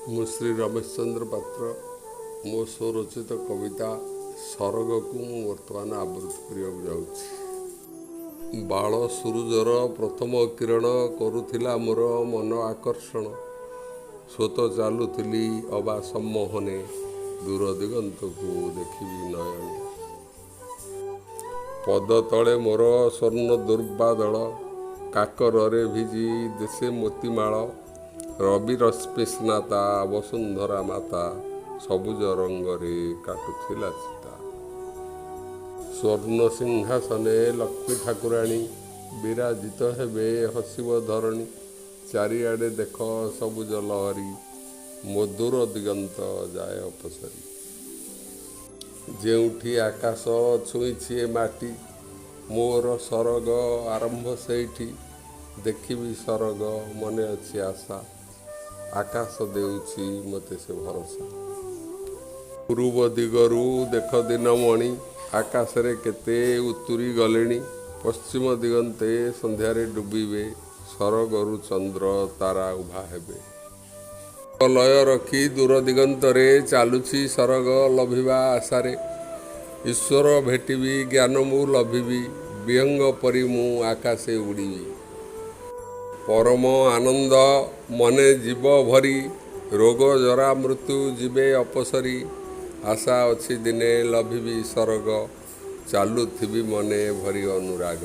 ମୁଁ ଶ୍ରୀ ରମେଶ ଚନ୍ଦ୍ର ପାତ୍ର। ମୋ ସ୍ୱରଚିତ କବିତା ସରଗକୁ ମୁଁ ବର୍ତ୍ତମାନ ଆବୃତ୍ତି କରିବାକୁ ଯାଉଛି। ବାଳ ସୂରୁଜର ପ୍ରଥମ କିରଣ କରୁଥିଲା ମୋର ମନ ଆକର୍ଷଣ। ସ୍ୱତଃ ଚାଲୁଥିଲି ଅବା ସମ୍ମୋହନେ, ଦୂର ଦିଗନ୍ତକୁ ଦେଖିବି ନୟନେ। ପଦ ତଳେ ମୋର ସ୍ୱର୍ଣ୍ଣ ଦୁର୍ବାଦଳ, କାକରରେ ଭିଜି ଦେଶେ ମୋତିମାଳ। ରବି ରଶ୍ମି ସ୍ନାତା ବସୁନ୍ଧରା ମାତା ସବୁଜ ରଙ୍ଗରେ କାଟୁଥିଲା ଚିତା। ସ୍ୱର୍ଣ୍ଣ ସିଂହାସନେ ଲକ୍ଷ୍ମୀ ଠାକୁରାଣୀ ବିରାଜିତ ହେବେ, ହସିବ ଧରଣୀ। ଚାରିଆଡ଼େ ଦେଖ ସବୁଜ ଲହରୀ, ମଧୁର ଦିଗନ୍ତ ଯାଏ ଅପସରି। ଯେଉଁଠି ଆକାଶ ଛୁଇଁଛି ଏ ମାଟି, ମୋର ସରଗ ଆରମ୍ଭ ସେଇଠି। ଦେଖିବି ସରଗ ମନେ ଅଛି ଆଶା, ଆକାଶ ଦେଉଛି ମୋତେ ସେ ଭରସା। ପୂର୍ବ ଦିଗରୁ ଦେଖ ଦିନମଣି ଆକାଶରେ କେତେ ଉତୁରି ଗଲେଣି। ପଶ୍ଚିମ ଦିଗନ୍ତେ ସନ୍ଧ୍ୟାରେ ଡୁବିବେ, ସରଗରୁ ଚନ୍ଦ୍ର ତାରା ଉଭା ହେବେ। ଲୟ ରଖି ଦୂର ଦିଗନ୍ତରେ ଚାଲୁଛି ସରଗ ଲଭିବା ଆଶାରେ। ଈଶ୍ୱର ଭେଟିବି, ଜ୍ଞାନ ମୁଁ ଲଭିବି, ବିହଙ୍ଗ ପରି ମୁଁ ଆକାଶେ ଉଡ଼ିବି। ପରମ ଆନନ୍ଦ ମନେ ଯିବ ଭରି, ରୋଗ ଜରା ମୃତ୍ୟୁ ଯିବେ ଅପସରି। ଆଶା ଅଛି ଦିନେ ଲଭିବି ସରଗ, ଚାଲୁଥିବି ମନେ ଭରି ଅନୁରାଗ।